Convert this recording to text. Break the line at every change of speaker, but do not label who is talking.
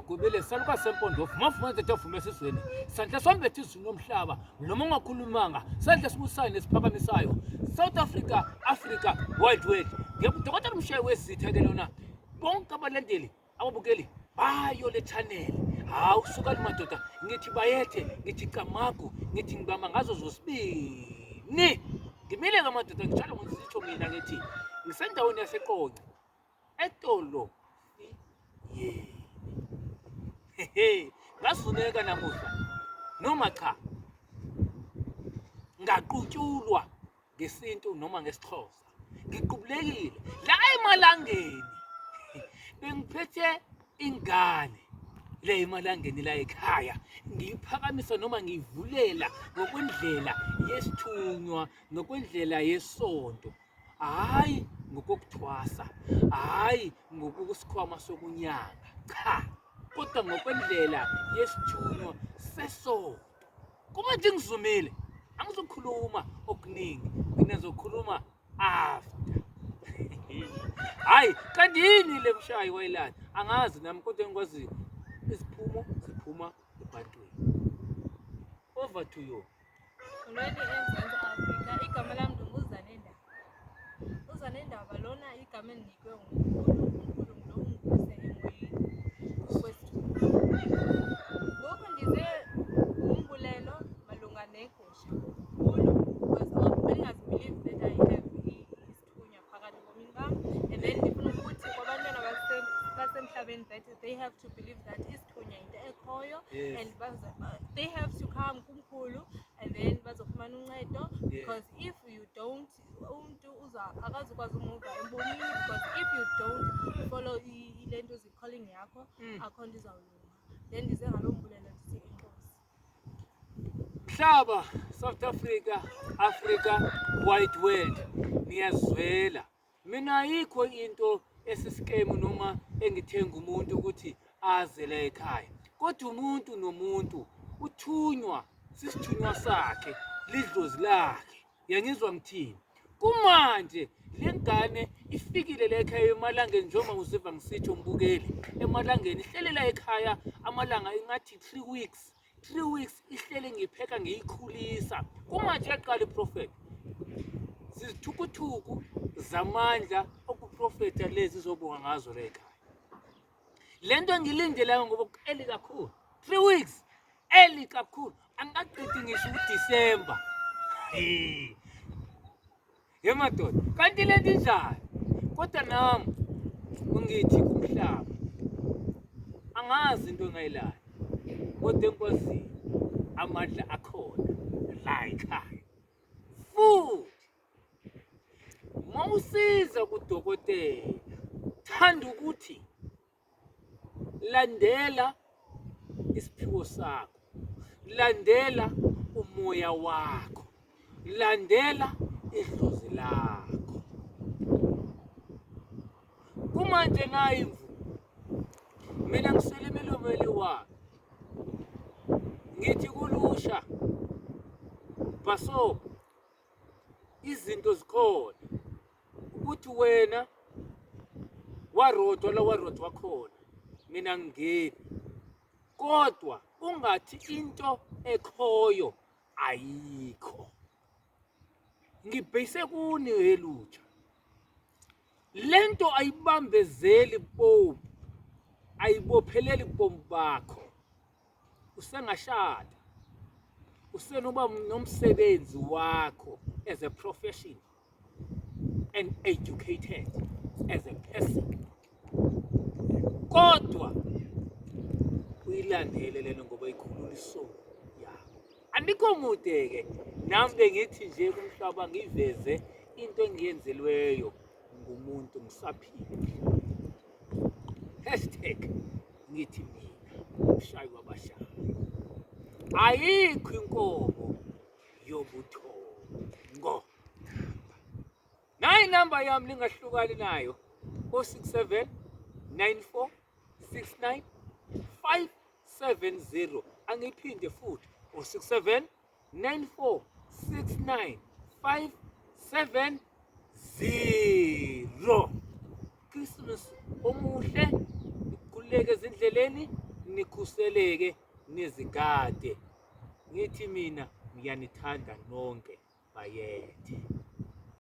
Gobele saluka sempondo vuma vuma zethu vuma esizweni sandla sombethe izulu nomhlaba noma ungakhulumanga sandla sibusayo nesiphakamisayo South Africa, Africa, World World. Ngiyakudokotela umshayi wezitha ke lona, bonke abalandeli ababukeli bayo le channel. Hawu, sukani madoda, ngithi bayethe, ngithi camagu, ngithi ngibamba ngazo zosibini. Ngimile ke madoda, ngijalo ngizitsho mina, ngithi ngisendaweni yaseQonce etolo yeni. Hehe, ngazuneka namuhla noma cha, ngaqutshulwa ngesintu noma ngesiXhosa, ngiqubulekile la emalangeni, bengiphethe ingane le emalangeni la ekhaya, ngiyiphakamisa noma ngiyivulela ngokwendlela yesithunywa, ngokwendlela yesonto, hhayi ngokokuthwasa, hhayi ngokusikhwama sokunyanga, cha, kodwa ngokwendlela yesithunywa sesonto. Kuma nje ngizumile, angizokhuluma okuningi, mina ngizokhuluma after. Hayi, kanti yini le mshayi wayilana? Angazi nami, kodwa engikwaziyo, iziphumo ziphuma ebantwini. Over to you.
Molweni eMzantsi Afrika, igama lam ndinguZanendaba. UZanendaba lona igama endinikwe ngumkhulu, umkhulu ngulo ungikhulise emoyeni ngokwesithunywa. Ngoku ndize ngumbulelo malunga negusha. Mkhulu, because of bendingazi-believe that I have isithunywa phakathi ebomini bam. And then ndifuna ukuthi kwabantwana basemhlabeni that they have to believe that isithunywa yinto ekhoyo and they have to come kumkhulu and then bazofumana uncedo, because if you don't, umntu uza akazukwazi umuva ebomini, because if you don't follow ile nto calling yakho, akho nto izawulunga. Then ndize ngaloo mbulelo, ndithi enkosi.
Mhlaba, South Africa, Africa, wide world, niyazwela. Mina ayikho into esiskemu noma engithenga umuntu ukuthi aze la ekhaya, kodwa umuntu nomuntu uthunywa sisithunywa sakhe, lidlozi lakhe. Yangizwa ngithini? Kumanje le ngane ifikile la ekhaya emalangeni, njengoba uziva ngisitsho mbukeli, emalangeni ihlelela ekhaya amalanga ingathi 3 weeks, 3 weeks ihlele, ngipheka, ngiyikhulisa. Kumanje yaqala iprofet, zizithukuthuku zamandla okuprofetha lezi zobonga ngazo la ekhaya. Le nto engilindelayo, ngoba early kakhulu, 3 weeks early kakhulu, angikaqedi ngisho uDisemba. Ye madoda, kanti le nto injani? Kodwa nami ungithi kumhlaba, angazi into engayilaya, kodwa enkwaziyo amandla akhona la ekhaya. Futhi mawusiza kudokotela, thanda ukuthi landela isiphiwo sakho, landela umoya wakho, landela idlozi lakho. Kumanje nayo imvu, mina ngiswele imilomo eliwaka, ngithi kulusha baso, izinto zikhona ukuthi wena warodwa la warodwa khona, mina ngingeni, kodwa ungathi into ekhoyo ayikho. Ngibhekise kuni helutsha, lento ayibambezeli bomu, ayibopheleli bomu bakho. Usengashada, usenoba nomsebenzi wakho as a profession and educated as a person, kodwa uyilandele lena ngoba ikhulula isoul yakho. Andikho mude ke nami, bengithi nje kumhlaba ngiveze into engiyenzelweyo ngumuntu ngisaphila. #ngithi mina mshayi wabashayi, ayikho inkomo yobuthongo. Nayi inamba yami, lingahlukani nayo, 067 94 69 570. Angiphinde futhi, 067 94 69 570. Christmas omuhle, nikhululeke ezindleleni. Nikhuseleke nizigade. Ngithi mina ngiyanithanda nonke. Bayethe.